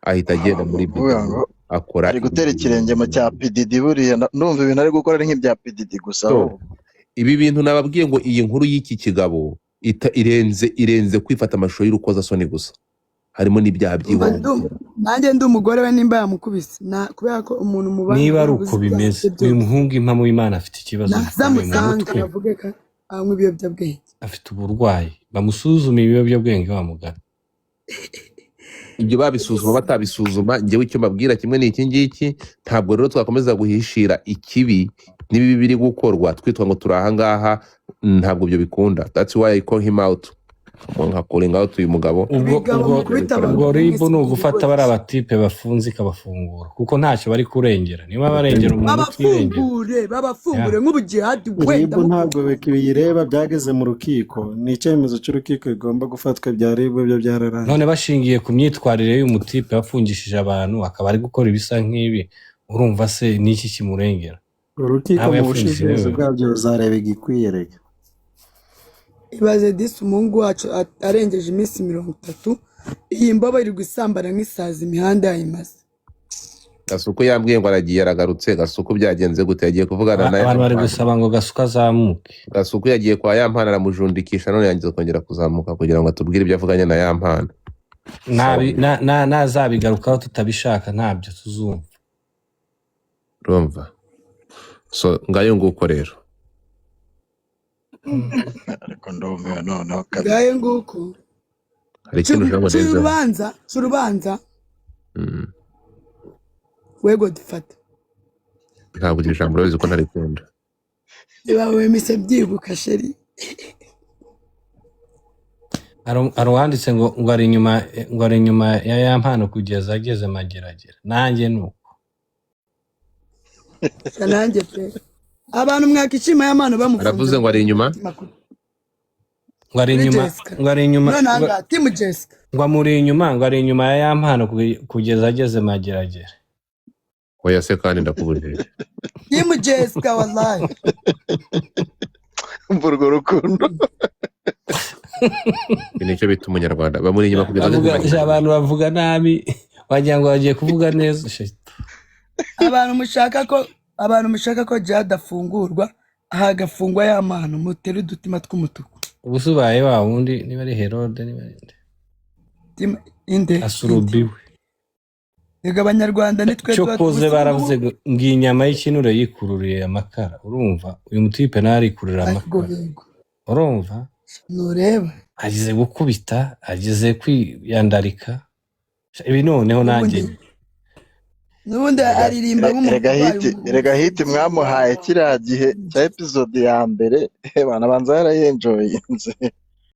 Ahita agenda muri Kuvuga video ngo akora ari gutera ikirenge mu cya PDD. Buriya ndumva ibintu ari gukora ari nk'ibya PDD gusa. So, Ahubwo ibi bintu nababwiye ngo iyi nkuru y'iki kigabo irenze kwifata amashusho y'urukozasoni gusa, harimo n'ibyaha Umva, by'ihohoterwa. Nanjye ndi umugore we, nimba yamukubise kubera ko umuntu mubana Niba ari ubuze uko ibyaha bimeze, bye uyu byose. muhungu, impamo y'Imana, afite ikibazo Naza gikomeye mu musange mutwe. bavuge ko anywa ibiyobyabwenge. Afite uburwayi, bamusuzume ibiyobyabwenge bamugana. Ibyo babisuzuma batabisuzuma, njyewe icyo mbabwira kimwe ni iki ngiki: ntabwo rero twakomeza guhishira ikibi n'ibibi biri gukorwa twitwa ngo turi ahangaha. Ntabwo ibyo bikunda. That's why I call him out, nka calling out uyu mugabo. Ubwo Ibigabo ubwo mukubita ubwo abagabo RIB mwese ni ugufata mubigoryi. bariya batipe bafunze ikabafungura, kuko ntacyo bari kurengera. Niba barengera umuntu utirengera. Babafungure, babafungure nk'ubu Jihadi RIB wenda ntabwo biyireba, byageze mu rukiko, ni icyemezo cy'urukiko bigomba gufatwa. Bya RIB byo byararangiye. None bashingiye ku myitwarire y'umutipe wafungishije abantu, akaba ari gukora ibisa nk'ibi, urumva se n'iki kimurengera? Urukiko Ntabwo mu yafungishije bushishozi wewe. bwabyo ruzareba igikwiye reka. Ibaze disi umuhungu wacu arengeje iminsi 30, iyi mbobo iri gusambana nk'isazi, imihanda yayimaze. Gasuku yambwiye ngo aragiye, aragarutse. Gasuku, byagenze gute? Yagiye kuvugana na Abantu bari Yampano. gusaba ngo Gasuku azamuke. Gasuku yagiye kwa Yampano aramujundikisha, none yangiza kongera kuzamuka kugira ngo atubwire ibyo avuganye na Yampano. Nazabigarukaho tutabishaka, ntabyo tuzumva. Urumva, so ngayo nguko rero. Ariko ndumiwe noneho kabisa. Ngayo nguko. Hari ikintu ushaka ngo Cura ndenzeho? urubanza, cura urubanza. Wego dufata. Ntabwo iryo jambo urabizi ko ntarikunda. Niba wemise byibuka, chéri. Hari uwanditse ngo ari inyuma, ngo ari inyuma ya Yampano kugeza ageze Mageragere. Nanjye ni uko. Nanjye pe, abantu mwakishima Yampano bamufunze. Aravuze ngo ari inyuma. Ngo ari Kuri inyuma Jessica. Ngo ari inyuma None ahangaha team Jessica. Ngo amuri inyuma, ngo ari inyuma ya Yampano kugeza ageze Mageragere. Oya se kandi, ndakubujije. Team Jessica, wallahi. Umva urwo rukundo. Iki nicyo bita umunyarwanda, bamuri inyuma kugeza ageze Bavuga Mageragere. Abantu bavuga nabi, wagira ngo bagiye kuvuga neza. Shit. Abantu mushaka ko Jihad afungurwa, hagafungwa Yampano, mutere udutima tw'umutuku. Ubu se ubaye wa wundi, niba ari Herode, niba ari nde? Inde? Asurubiwe. Rega abanyarwanda nitwe tuba Cyokoze tubuze. Baravuze ngo iyi nyama y'ikinure yikururiye amakara. Urumva uyu mutipe nawe arikururira Ariko amakara. Yego. Urumva Ntureba. agize gukubita, agize kwiyandarika ibi noneho nanjye. N'ubundi aririmba nk'umuntu Erega urwaye hit, erega hit mwamuhaye kiriya gihe cya episode ya mbere, bana banza yarayenjoyinze.